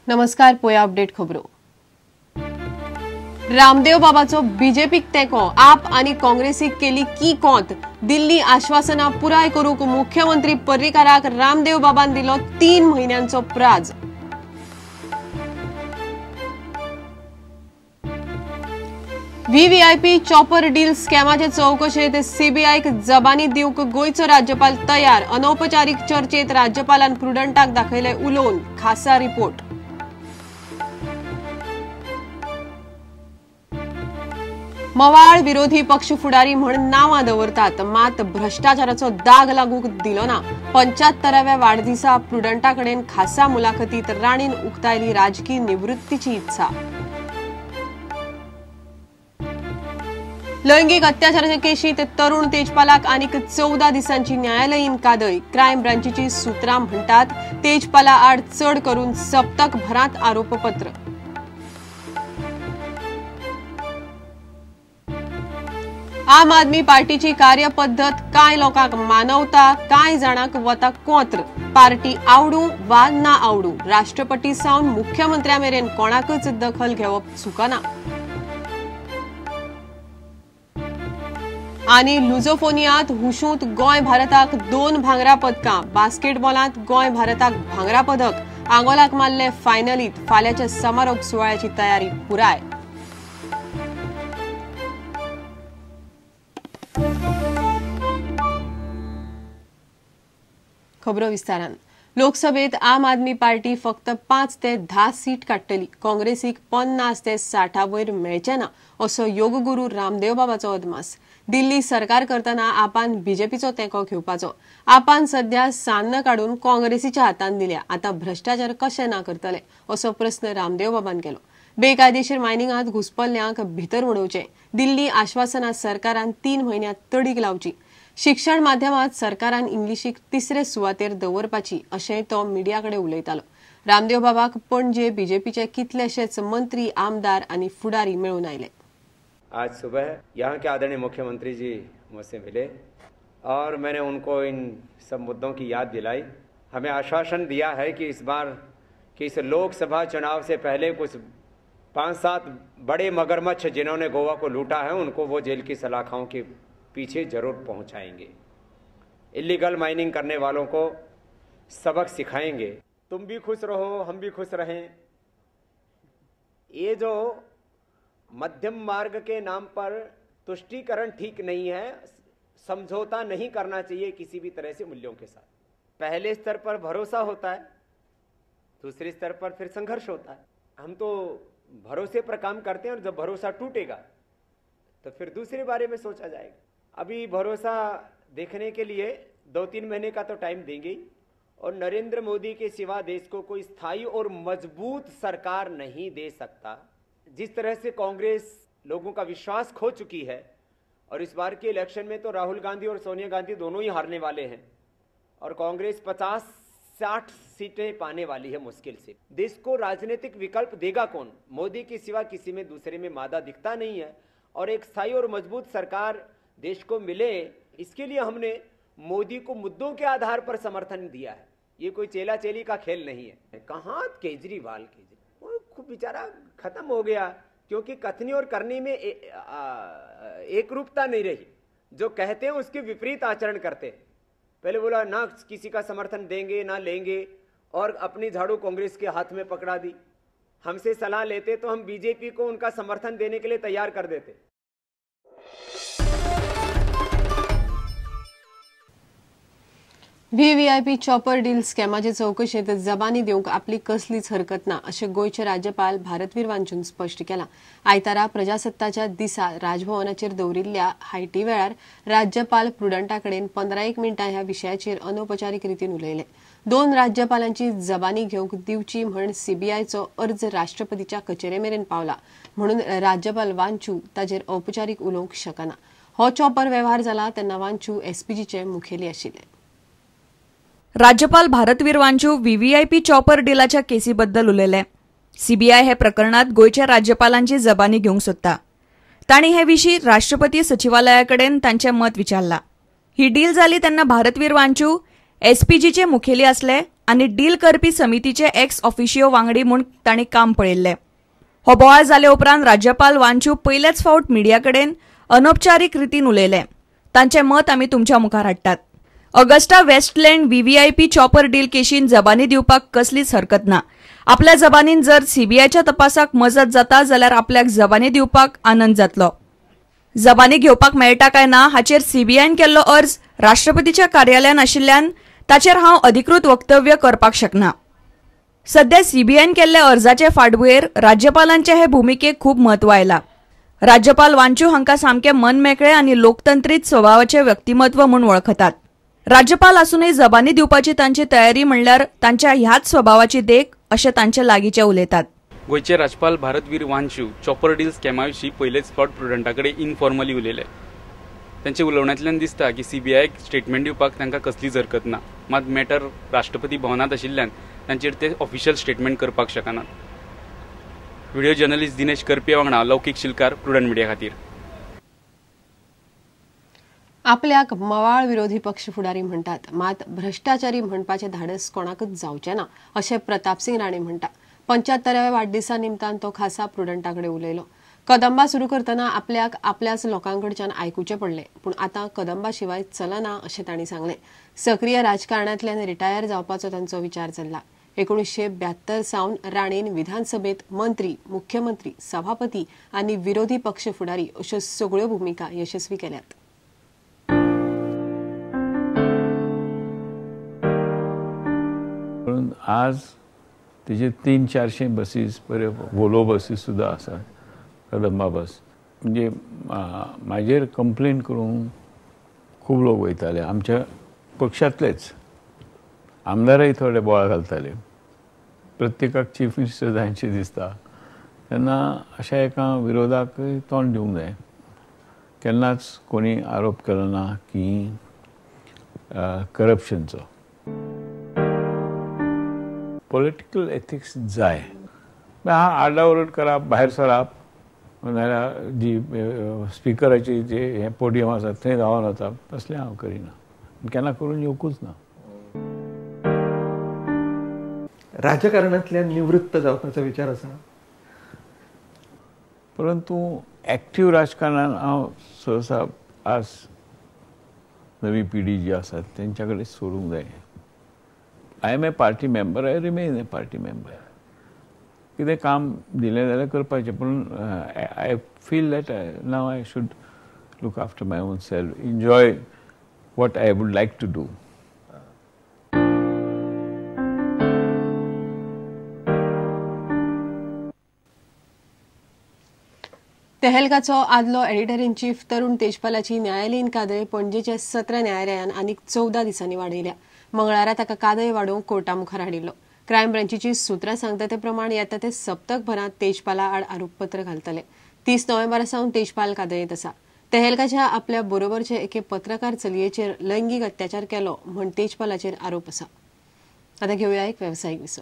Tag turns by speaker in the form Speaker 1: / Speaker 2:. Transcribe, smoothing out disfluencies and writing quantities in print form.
Speaker 1: नमस्कार, पोया अपडेट खबरो. रामदेव बाबाचो बीजेपीक तेंको, आप आनी काँग्रेसीक केली की कोंत. दिल्ली आश्वासना पुराय करूंक मुख्यमंत्री पर्रीकाराक रामदेव बाबान दिलो 3 म्हयन्यांचो प्राज. व्हीव्हीआयपी चॉपर डील स्कॅमाचे चवकशेंत सीबीआयक जबानी दिवंक गोंयचो राज्यपाल तयार. अनौपचारीक चर्चेत राज्यपालान प्रुडंटाक दाखयले उलोवन. खासा रिपोर्ट. मवाळ विरोधी पक्ष फुडारी म्हण नांवां दवरतात, मात भ्रष्टाचाराचो दाग लागूंक दिलो ना. 75व्या वाडदिसा प्रुडंटा कडेन खासा मुलाखतीत राणीन उक्तायली राजकी निवृत्तीची इत्सा. लैंगिक अत्याचाराच्या केशीत तरुण तेजपालाक आनीक 14 दिसांची न्यायालयीन कादय. क्रायम ब्रांचीची सूत्रां म्हणटात तेजपाला आड चड करून सप्तक भरांत आरोपपत्र. आम आदमी पार्टीची कार्यपद्धत कांय लोकांक मानवता, कांय जाणांक वता कोंत्र. पार्टी आवडूं वा ना आवडूं, राष्ट्रपती सावन मुख्यमंत्र्या मेरेन कोणाकच दखल घेवप चुकना. आनी लुझोफोनियांत हुशूंत गोंय भारताक 2 भांगरा पदकां, बास्केटबॉलांत गोंय भारताक भांगरा पदक. आंगोलाक मारले फायनलीत. फाल्यांच्या समारोप सुवाळ्याची तयारी पुराय. खबरो विस्तारान. लोकसभेत आम आदमी पार्टी फक्त 5 ते 10 सीट काडटली. काँग्रेसीक 50 ते 60 वयर मेळचे ना असो योगगुरू रामदेव बाबाचो अदमास. दिल्ली सरकार करतना आपान बीजेपीचो तेंको घेवपाचो. आपान सध्या सान्न काडून काँग्रेसीच्या हातान दिल्या, आतां भ्रष्टाचार कशे ना करतले असो प्रस्न रामदेव बाबान केलो. बेकायदेशीर मायनिंगांत घुसपल्ल्यांक भितर उडोवचें. दिल्ली आश्वासनां सरकारान 3 म्हयन्यांत तडीक लावची. शिक्षण माध्यमात सरकारान इंग्लिशीक 3रे सुवातेर दवरपाची अशेंय तो मिडिया कडेन उलयतालो. रामदेव बाबाक पणजे बीजेपीचे कितलेशेच मंत्री, आमदार आनी फुडारी मेळून आयले.
Speaker 2: आज सुबह यहाँ के आदरणीय मुख्यमंत्री जी मुझसे मिले और मैंने उनको इन सब मुद्दों की याद दिलाई. हमें आश्वासन दिया है कि इस बार कि इस लोकसभा चुनाव से पहले कुछ 5-7 बड़े मगरमच्छ जिन्होंने गोवा को लूटा है उनको वो जेल की सलाखों के पीछे जरूर पहुंचाएंगे. इलीगल माइनिंग करने वालों को सबक सिखाएंगे. तुम भी खुश रहो, हम भी खुश रहें. ये जो मध्यम मार्ग के नाम पर तुष्टीकरण ठीक नहीं है. समझौता नहीं करना चाहिए किसी भी तरह से मूल्यों के साथ. पहले स्तर पर भरोसा होता है, दूसरे स्तर पर फिर संघर्ष होता है. हम तो भरोसे पर काम करते हैं और जब भरोसा टूटेगा तो फिर दूसरे बारे में सोचा जाएगा. अभी भरोसा देखने के लिए 2-3 महीने का तो टाइम देंगे ही. और नरेंद्र मोदी के सिवा देश को कोई स्थायी और मजबूत सरकार नहीं दे सकता. जिस तरह से कांग्रेस लोगों का विश्वास खो चुकी है और इस बार के इलेक्शन में तो राहुल गांधी और सोनिया गांधी दोनों ही हारने वाले हैं और कांग्रेस 50-60 सीटें पाने वाली है मुश्किल से. देश को राजनीतिक विकल्प देगा कौन? मोदी के सिवा किसी में दूसरे में मादा दिखता नहीं है. और एक स्थायी और मजबूत सरकार देश को मिले, इसके लिए हमने मोदी को मुद्दों के आधार पर समर्थन दिया है. ये कोई चेला चेली का खेल नहीं है. कहाँ केजरीवाल, वो खूब बेचारा खत्म हो गया क्योंकि कथनी और करनी में एकरूपता नहीं रही. जो कहते हैं उसके विपरीत आचरण करते हैं. पहले बोला ना किसी का समर्थन देंगे ना लेंगे और अपनी झाड़ू कांग्रेस के हाथ में पकड़ा दी. हमसे सलाह लेते तो हम बीजेपी को उनका समर्थन देने के लिए तैयार कर देते.
Speaker 1: व्हीव्हीआयपी चॉपर डील स्कॅमाचे चवकशेंत जबानी दिवंक आपली कसलीच हरकत ना अशें गोंयचे राज्यपाल भारतवीर वांचून स्पश्ट केलां. आयतारा प्रजासत्ताच्या दिसा राजभवनाचेर दवरिल्ल्या हायटी वेळार राज्यपाल प्रुडंटा कडेन 15 मिनटां ह्या विशयाचेर अनौपचारीक रितीन उलयले. 2 राज्यपालांची जबानी घेवंक दिवची म्हण सीबीआयचो अर्ज राष्ट्रपतीच्या कचेरे मेरेन पावला म्हणून राज्यपाल वांचू ताचेर औपचारीक उलोवंक शकना. हो चॉपर वेव्हार जाला तेन्ना वांचू एसपीजीचे मुखेली आशिल्ले.
Speaker 3: राज्यपाल भारतवीर वांचू व्हीव्हीआयपी चॉपर डिलाच्या केसीबद्दल उलयले. सीबीआय हे प्रकरणात गोंयच्या राज्यपालांची जबानी घेवंक सोदता. तांणी हे विशीं राष्ट्रपती सचिवालया कडेन तांचें मत विचारलां. ही डील जाली तेन्ना भारतवीर वांचू एसपीजीचे मुखेली आसले आनी डील करपी समितीचे एक्स ऑफिशियो वांगडी म्हूण तांणी काम पळयल्लें. हो बोवाळ जाले उपरांत राज्यपाल वांचू पयलेच फावट मिडिया कडेन अनौपचारीक रितीन उलयले. तांचें मत आमी तुमच्या मुखार हाडटात. Agusta Westland VVIP chopper deal केशीन जबानी दिवपाक कसलीच हरकत ना. आपल्या जबानीन जर सीबीआयच्या तपासाक मजत जाता जाल्यार आपल्याक जबानी दिवपाक आनंद जातलो. जबानी घेवपाक मेळटा काय ना हाचेर सीबीआयन केल्लो अर्ज राष्ट्रपतीच्या कार्यालयान आशिल्ल्यान ताचेर हांव अधिकृत वक्तव्य करपाक शकना. सध्या सीबीआयन केल्ल्या अर्जाचे फाटभुंयेर राज्यपालांचे हे भुमिकेक खूब म्हत्व आयला. राज्यपाल वांचू हांकां सामके मनमेकळे आनी लोकतंत्रीत स्वभावाचे व्यक्तिमत्व म्हूण वळखतात. राज्यपाल आसूनय जबानी दिवपाची तांची तयारी म्हणल्यार तांच्या ह्याच स्वभावाची देख अशें तांचे लागींचे उलयतात.
Speaker 4: गोंयचे राज्यपाल भारतवीर वांचू चॉपर डील स्कॅमा विशीं पयलेच फावट प्रुडंटा कडेन इनफॉर्मली उलयले. तांच्या उलोवण्यांतल्यान दिसता की सीबीआयक स्टेटमेंट दिवपाक तांकां कसलीच हरकत ना, मात मॅटर राष्ट्रपती भवनांत आशिल्ल्यान तांचेर ते ऑफिशियल स्टेटमेंट करपाक शकनात. व्हिडिओ जर्नलिस्ट दिनेश करपी वांगडा लौकीक शिलकार, प्रुडंट मिडिया खातीर.
Speaker 1: आपल्याक मवाळ विरोधी पक्ष फुडारी म्हणटात, मात भ्रष्टाचारी म्हणपाचें धाडस कोणाकच जावचें ना अशें प्रतापसिंग राणे म्हणटा. 75व्या वाडदिसा निमतान तो खासा प्रुडंटा कडेन उलयलो. कदंबा सुरू करतना आपल्याक आपल्याच लोकांकडच्यान आयकुचें पडलें, पूण आतां कदंबा शिवाय चलना अशें तांणी सांगलें. सक्रीय राजकारणांतल्यान रिटायर जावपाचो तांचो विचार चल्ला. 1972 सावन राणेन विधानसभेत मंत्री, मुख्यमंत्री, सभापती आनी विरोधी पक्ष फुडारी अश्यो सगळ्यो भुमिका यशस्वी केल्यात.
Speaker 5: आज तेजे 300-400 बसीस, बऱ्यो वोलो बसीस सुद्दां आसात, कदंबा बस. म्हणजे म्हाजेर कंप्लेन करूंक खूब लोक वयताले, आमच्या पक्षांतलेच आमदारय थोडे बोवाळ घालताले. प्रत्येकाक चीफ मिनिस्टर जायशें दिसता तेन्ना अशा एका विरोधाकय तोंड दिवंक जाय. केन्नाच कोणी आरोप केलो ना की करप्शनचो. पॉलिटिकल एथिक्स जाय. आरडाओरड करप, भायर सरप, नाजाल्यार जी स्पिकराची जे हें पोडियम आसा थंय धांवन वचप, तसलें हांव करिना, केन्ना करून येवकूच ना.
Speaker 6: राजकारणांतल्यान निवृत्त जावपाचो विचार आसा,
Speaker 5: परंतु एक्टीव राजकारणान हांव सहसा आज नवी पिढी जी आसा तेंच्या कडेन सोडूंक जाय. I am a party member, I remain a party member. कितें काम दिलें जाल्यार करपाचें, पूण I feel that now I should look after my own self, enjoy what I would like to do.
Speaker 1: तेहलकाचो आदलो एडिटर इन चीफ तरुण तेजपालाची न्यायालयीन कादय पणजेच्या 17 न्यायालयान आनीक 14 दिसांनी वाडयल्या. मंगळारा ताका कादय वाडोवंक कोर्टा मुखार हाडिल्लो. क्रायम ब्रांचीची सुत्रां सांगता ते प्रमाण येता ते सप्तकभरांत तेजपाला आड आरोपपत्र घालतले. 30 नोव्हेंबरा सावन तेजपाल कादयेंत आसा. तेहलकाच्या आपल्या बरोबरचे एके पत्रकार चलयेचेर लैंगीक अत्याचार केलो म्हण तेजपालाचेर आरोप आसा. आतां घेवया एक वेवसायीक विसव.